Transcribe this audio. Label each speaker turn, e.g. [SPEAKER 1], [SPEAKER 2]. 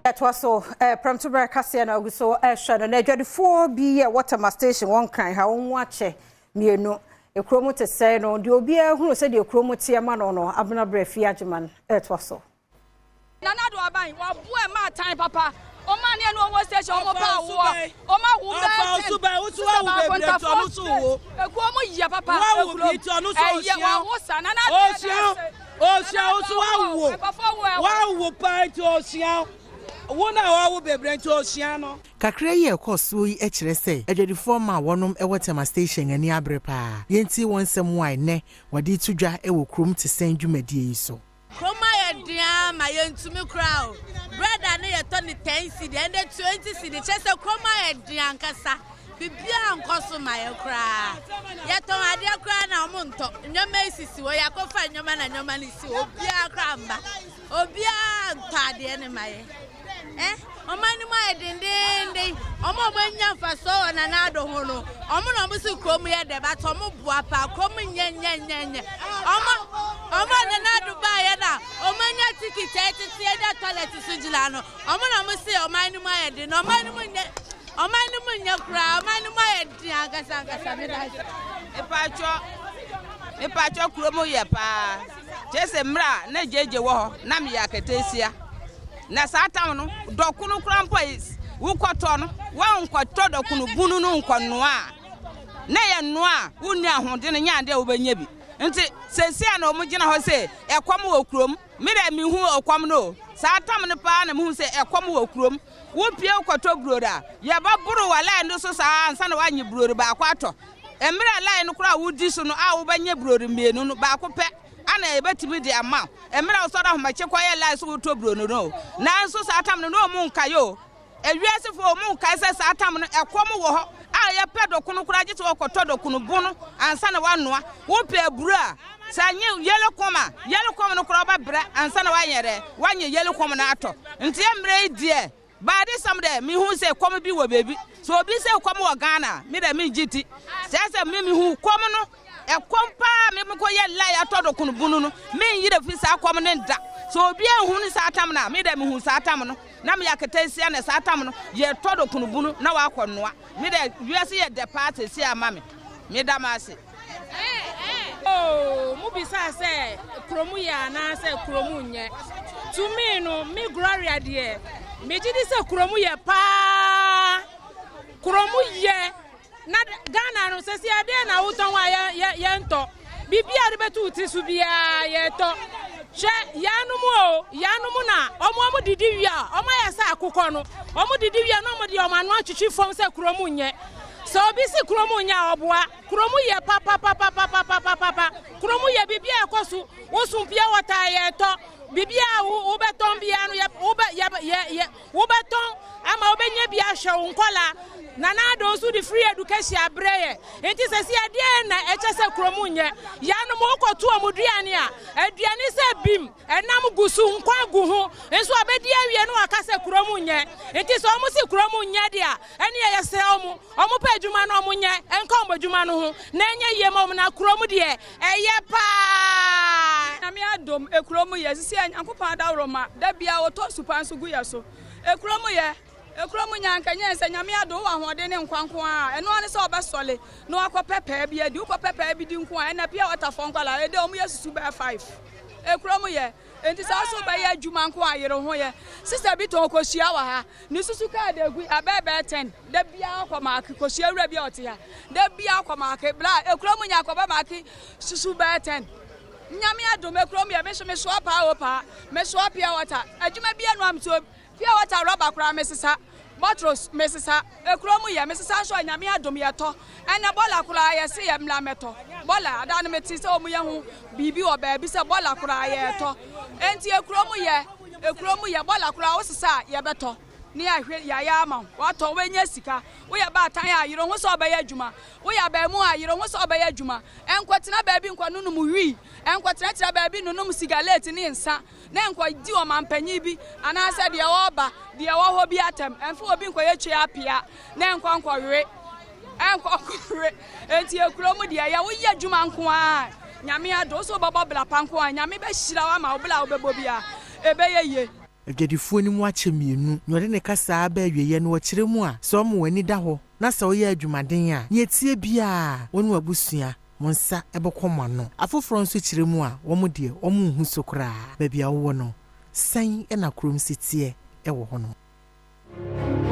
[SPEAKER 1] Ɛtoa so Prɛmtoberɛ kaseɛ na ogu so ɛhwɛ no. Na adwadifoɔ bi yɛ wɔ Tema Station wɔn Nkran ha, wɔn ho akyɛ mmienu. Ekurom te sɛ no deɛ, obiara hunu sɛdeɛ kurom teɛ ma no. Abenabrɛ fi Agyeman ɛtoa so.
[SPEAKER 2] Nana Addo aban waboa ɛma atan papa. Ɔma ne ɛnu ɔwɔ station, ɔmo pa awoɔ, ɔmo awo bɛɛ 10 sisa baako ntafoɔ. Ekuo mu yɛ papa, ekuro ɛyɛ wawo sa. Nana Addo.
[SPEAKER 3] Ohyia wo so wawo, wawo paa, nti ohyia wo na wawo bebree, nti ohyia no.
[SPEAKER 4] Kakra yi a ɛkɔ soɔ yi kyerɛ sɛ adwadifoɔ ma wɔnom wɔ Tema Station ani abere paa. Yɛntie wɔn nsɛm a ɛnnɛ wɔde to dwa wɔ kurom te sɛn dwumadie yi so.
[SPEAKER 5] Kurom ayɛ den ama yɛntumi koraa o. Bread a ne yɛtɔ ne 10 cedi, ɛnde 20 cedi. Kyerɛ sɛ kurom ayɛ den ankasa. Biribiara nkɔ so ma yɛ koraa. Yɛtɔn adeɛ koraa na ɔmo ntɔ. Nneɛma yi sisi hɔ, yɛakɔfa nneɛma na nneɛma no si hɔ. Obiara koraa mba, obiara ntɔ adeɛ ne ma yɛ. Ɛ ɔman no mu ayɛ dendenden. Ɔmo a ɔmo anya mfasoɔ wɔ Nana Addo ho no, ɔmo na ɔmo si kurom yɛ dɛ, but ɔmo boa paa. Kurom nyɛ nyɛ nyɛ nyɛ. Ɔmo a Nana Addo baayɛ na ɔmo anya ticket ɛtete ɛda toilet so gyina no, ɔmo na ɔmo si ɔman no mu ayɛ den na ɔman no mu nyɛ, ɔman no mu nyɛ koraa. Ɔman no mu ayɛ den ankasa ankasa. Mi da ase.
[SPEAKER 6] Mepatwɔ, mepatwɔ, kurom yɛ paa. Kyerɛ sɛ mmerɛ a na gyegye wɔ hɔ na meyɛ aketeesia na saa tam no, dɔkono kora mpo a wokɔtɔ no, woankɔtɔ dɔkono bunu no nkɔnoa a, na yɛ noa a wonni ahoɔden no nyɛ adeɛ a wobɛnya bi. Nti seesia na ɔmo gyina hɔ sɛ ɛkɔm wɔ kurom. Me dɛ, mehu ɔkɔm no o. Saa tam no paa na mehu sɛ ɛkɔm wɔ kurom. Wopie wokɔtɔ burodi a, yɛbɛboro wɔ line no so saa ansa na woanye burodi baako atɔ. Mmerɛ a line no koraa a wodi so no a, wobɛnyɛ burodi mmienu no, baako pɛ ana yɛbɛtumi de ama wo. Mmerɛ a wosɔre ahomakye kɔyɛ line so wotɔ buroni no o, nanso saa tam no na ɔmu nkae o. Ewiasefoɔ, ɔmu nkae sɛ saa tam no ɛkɔm wɔ hɔ a yɛpɛ dɔkono koraa gye sɛ wɔkɔtɔ dɔkono bu no ansa na woanoa. Wopɛ aburo a, sɛ nye yellow kɔm a, yellow kɔm no koraa wobɛbrɛ ansa na woanyɛ dɛ woanyɛ yellow kɔm no atɔ. Nti mmerɛ yi deɛ, baade sam dɛ mehu sɛ kɔm bi wɔ baabi. Sɛ obi sɛ kɔm wɔ Ghana, me dɛ mengye ti sɛ me mehu kɔm no, ɛkɔm paa. Me mekɔyɛ line atɔ dɔkono bunu no, menyerɛ fi saa kɔm no nda. Sɛ obi ahu no saa tam no a, me dɛ mehu saa tam no na meyɛ aketesia na saa tam no yɛtɔ dɔkono bunu na wakɔ noa. Me dɛ, wiase yɛ dɛ paa sɛsi ama me. Meda mo ase.
[SPEAKER 7] Oh, mo bisa sɛ kurom yɛ anaasɛ kurom nyɛ. To me no, me Gloria deɛ, megye di sɛ kurom yɛ paa. Kurom yɛ na Ghana no sɛsi adeɛ na wotɔn a yɛntɔ biribi a de bɛto wo tiri so biara, yɛtɔ. Hwɛ yanom o, yanom na ɔmo didi wie a, ɔmo ayɛ sɛ akokɔ no, ɔmo didi wie a na ɔmo de ɔmo ano atwitwi fam sɛ kurom nyɛ. Sɛ obi si kurom nyɛ a, ɔboa. Kurom yɛ papapapapapapapa. Kurom yɛ, biribi a ɛkɔ so, wosun pure water, yɛtɔ. Biribi a wobɛtɔn biara no, yɛ wobɛ yɛ yɛ yɛ wobɛtɔn ama wobɛnya bi ahwɛ wo nkɔla. Nana Addo nso de free education abrɛ yɛ, nti sɛ si adeɛ na ɛkyɛ sɛ kurom nyɛ. Yanom wokɔto ɔmo duane a, aduane sɛ bim, ɛnam gu so, nkwan gu ho nso, abɛdi awie no waka sɛ kurom nyɛ. Nti sɛ ɔmo si kurom nyɛ deɛ a, ɛne yɛsrɛ ɔmo pɛ adwuma no, ɔmo nyɛ ɛnka ɔmo adwuma no ho na ɛnyɛ yie ma ɔmo. Na kurom deɛ, ɛyɛ paa.
[SPEAKER 2] Nyame adom, ekurom yɛ. Sisi a Nyankopɔn adaworo ma da bia wɔtɔ nsupa nso gu yɛ so. Ekurom yɛ, ekurom nya nkanyɛ sɛ Nyame adom wɔ ahoɔden ne nkwa nko a, ɛno ara ne sɛ ɔbɛsɔle na wakɔpɛ pɛɛ bi adi. Wokɔpɛ pɛɛ bi di nko a, ɛnna pure water fɔ nkwala ɛdɛ ɔmo yɛ susu bɛɛ five. Ekurom yɛ. Nti sɛ ɔso bɛyɛ adwuma nko a, yere ho yɛ. Sisa bi tɔn kosua wɔ ha, ne susu kaa de egu abɛɛ bɛɛ 10. Da biara kɔ maake kosua wura bi a ɔte ha, da biara kɔ maake bla. Ekurom nya akɔbɛ maake susu bɛɛ 10. Nyame adom, ekurom yɛ. Me so mesoa paa o paa, mesoa pure water adwuma bi anu am so pure water rɔba koraa mesesa, bottles mesesa. Ekurom yɛ, mesesa nso a, Nyame adom, yɛtɔ. Ɛnɛ bɔla koraa yɛse yɛ mmla mɛtɔ bɔla. Ada no mete sɛ ɔmo yɛ ho biribi wɔ baabi sɛ bɔla koraa yɛtɔ. Enti ekurom yɛ, ekurom yɛ. Bɔla koraa wosesa a, yɛbɛtɔ ne yɛahwɛ yɛayɛ ama wo. Watɔ, wobɛnya sika. Woyɛ baatan a, yere ho sɛ ɔbɛyɛ adwuma. Woyɛ abaamu a, yere ho sɛ ɔbɛyɛ adwuma. Ɛnkɔtena baabi nkɔnonom wii, ɛnkɔtenatena baabi nonom sigaret ne nsa, na nkɔdi ɔmampanyin bi anaasɛ deɛ ɔreba, deɛ ɛwɔ hɔ bi atɛm. Ɛmfa obi nkɔyɛ twe apea na ɛnkɔ nkɔwe, ɛnkɔ nkɔwe. Enti ekurom deɛ, yɛ woyɛ adwuma nko a, Nyame adom so wobɛbɔ bla pa nko a, Nyame bɛhyira wo ama wo bla a wobɛbɔ bi a ɛbɛyɛ yie.
[SPEAKER 4] Adwadifoɔ no mu akyɛ mmienu. Nea ɔde ne kasaa ba awieeɛ no, ɔkyerɛ mu a, sɛ wɔma wɔn ani da hɔ na sɛ woyɛ adwumaden a, nea ɛteɛ biara wo ne w'abusua mo nsa bɛkɔ mo ano. Afoforɔ nso kyerɛ mu a, wɔn deɛ, wɔnhu so koraa. Baabi a wowɔ no, sɛn na kurom si teɛ wɔ hɔnom?